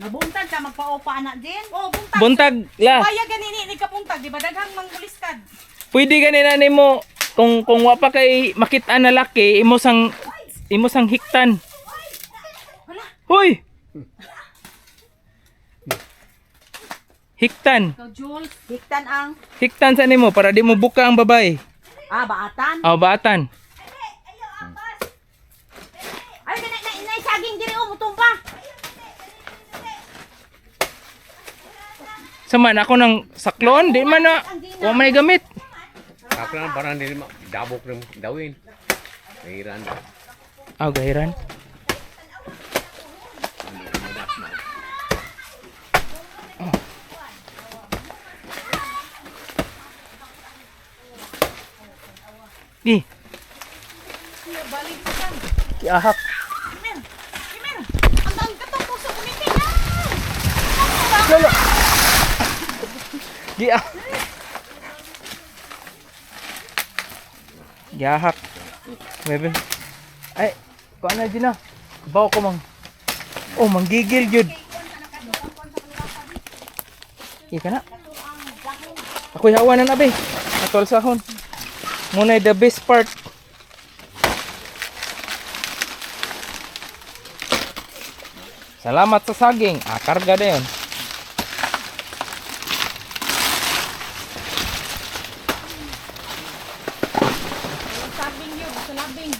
Nabuntag ka magpaopa na din. Oh, buntag. Buntag la. Kaya ganini ni kapuntag, di ba daghang mangbuliskad. Pwede gani na nimo kung wa pa kay makita na laki imo sang hiktan. Hala. Hoy. Hiktan. Ikaw, Jules. Hiktan ang Hiktan sa nimo para di mo buka ang babae. ah baatan. Aw, baatan. Ay kana na inay saging diri oh mutumba. Sama na ako ng saklon, di man na wa may gamit. Ako lang parang hindi dabok ng dawin. Nahiran. Aw, gahiran. Oh. Di. Balik sa kan. Kiahak. Kimer. Kimer. Ang dang katong puso kumiti na. Lolo. Gia. Giahak. Bebe. Ay, kuan na dyan na. Baw ko mang. Oh, manggigil jud. Ika na. Ako'y hawa na be. Atol sahon. Muna the best part. Salamat sa saging. Ah, karga na yun. Saging yun, sa labing.